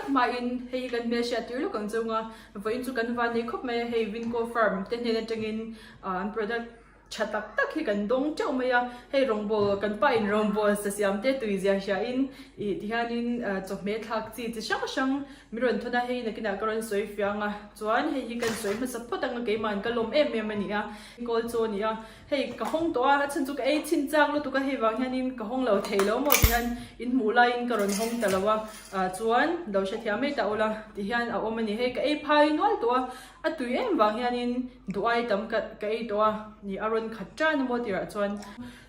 hmain hei hi kan hmelhriat tir lawk ang chunga vawiin chu kan van nei khawp mai a, hei Winco Farm te hnen atangin an product tha tak tak hi kan dawng teuh mai a, hei rawngbawl kan pa in rawngbawl sa siam te tui zia hria in ih ti hianin chawhmeh thlak chi chi hrang hrang min rawn thawn a, hei nakinah ka rawn sawi fiang a, chuan hei hi kan sawi hmasa phawt ang a keimahn ka lawm em em a ni a, kawl chaw a ni a, hei ka hawng tawh a, a chhan chu ka ei chhin chak lutuk a, hei vang hianin ka hawng lo thei lo maw ti hian in hmuh laiin ka rawn hawng ta lo a, ah chuan lo hrethiam mai ta ula ti hian a awm a ni, hei ka ei phai nual tawh a. A tui em vang hianin duh ai tam ka ka ei tawh a, ni a rawn khat tan emaw tirah chuan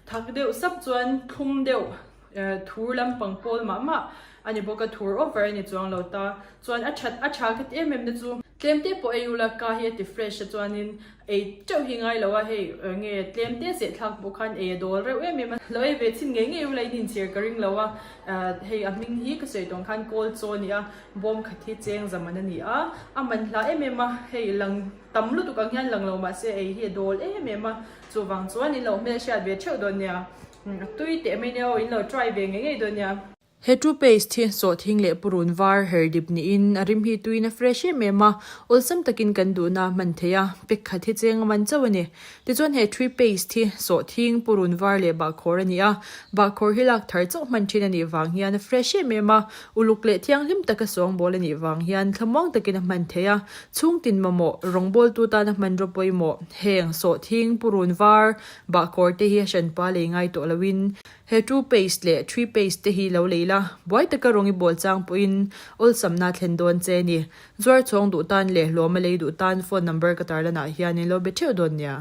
thak deuh sap chuan thlum deuh thur lampang pawl mah mah a ni bawk a, thur over a ni chuang lo ta chuan a that a tha ka ti em em na chu tlem te pawh ei ula ka hi a ti fresh a chuanin ei teuh hi ngai lo a, hei nge tlem te zeh thlak pawh khan ei a dawl reuh em em a, lo ei ve chhin ngei ngei ula in inchhir ka ring lo a, hei a hming hi ka sawi tawng khan kawl chaw a ni a. Bawm khat hi cheng zaman a ni a, a man hla em em a, hei lang tam lutuk ang hian lang lo mahse ei hi a dawl em em a, chuvang chuan in lo hmelhriat ve theuh dawn nia, a tui teh mai nia aw, in lo try ve ngei ngei dawn nia. He two paste hi sawhthing leh purun var her dip niin a rim hi tuiin a fresh em em a, awlsam takin kan duhna a hman thei a, pack khat hi cheng a man chauh a ni. Tichuan he three paste hi sawhthing, purun var leh bahkhawr a ni a, bahkhawr hi lak thar chauh hman thin a nih vang hian a fresh em em a, Uluk leh thianghlim taka sawngbawl a nih vang hian thlamuang takin a hman thei a, chhungtin mamawh, rawngbawltu tana hmanraw pawimawh, heng, sawhthing, purun var, bahkawr te hi a hranpa lei ngai tawh loin he two paste leh three paste te hi lo lei la, buai taka rawng i bawl chang pawhin awlsamna thlen dawn che a ni. Zuar chhawng duh tan leh hlawm a lei duh tan phone number ka tarlanah hian in lo be theuh dawn nia.